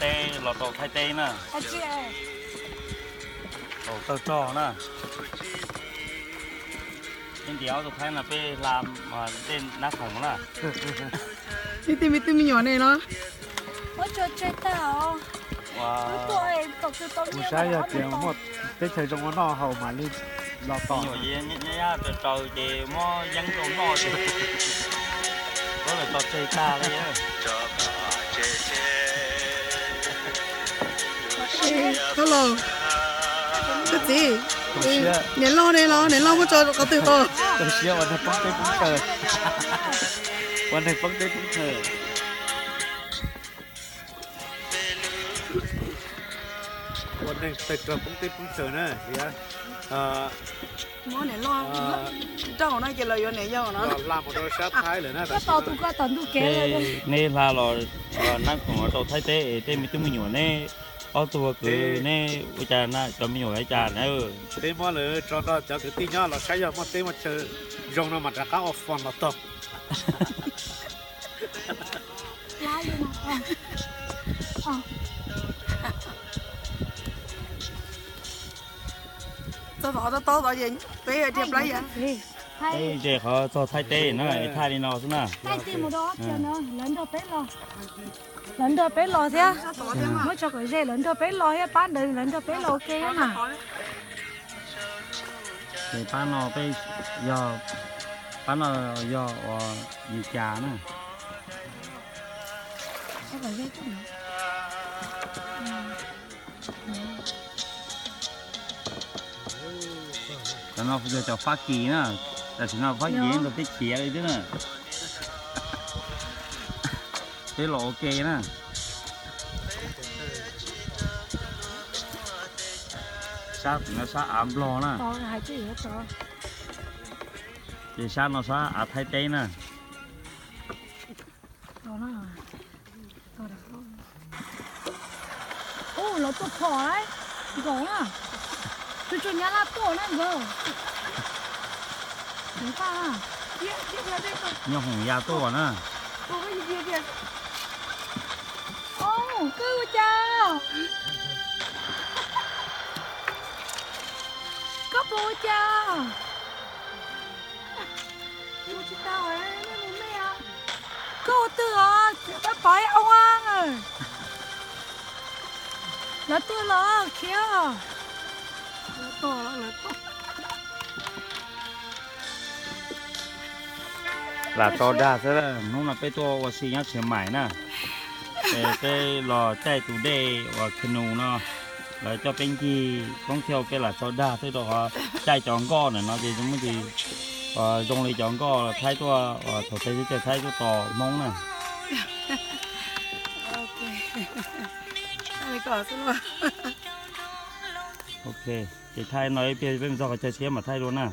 Teb los rau Thaib teb na. Tau tawg rog na. Peb ntiav ob tug Thaib no peb hla dej nab khoom na. Ib tug me tub me nyuam ne los. Kuv saib yog tias muaj teb chaws zoo ua noj haus mam li los tos. Nyuam ces nyob nyob tsaws tsaws ces muab yeeb rau noj ces. Ua lawm tso tseg tag li. Koj los, koj txiv, niam loj ne los niam loj muab tso qhov twg ko? Tau siab ua neeg poob teb poob chaw. Ua neeg poob teb poob chaw. Ua neeg tawg rog poob teb poob chaw na. Muab niam loj nrauj no ces los yuav niam yau no. Los hla mus rau sab Thaib lawm na. Koj tos tus koj tom ntug kev. Neb hla los nab khoom rau Thaib teb es tej me tub me nyuam neb ob tug kwv neb ua cas na, cov me nyuam ua cas na? Peb muab lawv tso nrog cov kwv tij nyob los saib yog muaj teb muaj chaw zoo no mas rov qab ua fun los tog. Txog qhov tau tau tod ces peb dhia plab yas. Peb ze qhov txog Thaib teb na, es thaij li no xwb na. Lawv nrog peb los, lawv nrog peb los thiab. Muab tso kom ze, lawv nrog peb los thiab, pab ntawd lawv nrog peb los ua ke thiab mas. Ces pab no peb yog, pab no yog ua li cas na? Cov no yog cov Fab Kis na, tam sim no Fab Kis yeej tau teb chaws li thiab na. Peb los ua ke na. Sab tim no sab av Nplog na. Ces sab no sab av Thaib teb na. Ub, lawv tuaj phom lawm, nkaum na. Tus tsuas nyab laj tuaj na nkawd. Nyob hoom ya tuaj na. Koj ua cas? Koj puas ua cas? Koj ua twg os? Pab pov ib oo. Lawv tuaj los khiav. Lam tso dag xwb, hnub no peb tuaj ua si nyob Tshiav Maim na. Peb los caij tus dej uas canoe no, lawv coj peb ncig koob thiaj peb lam tso dag xwb rau qhov caij cov nkoj ntawm no ces muaj ntsis zoo li cov nkoj Thaib tuaj, thaum peb teb chaws Thaib tuaj tos Hmoob na. Ok, ces thaij no ib pliag peb mus txog qhov chaw tshiab mam thaij dua na.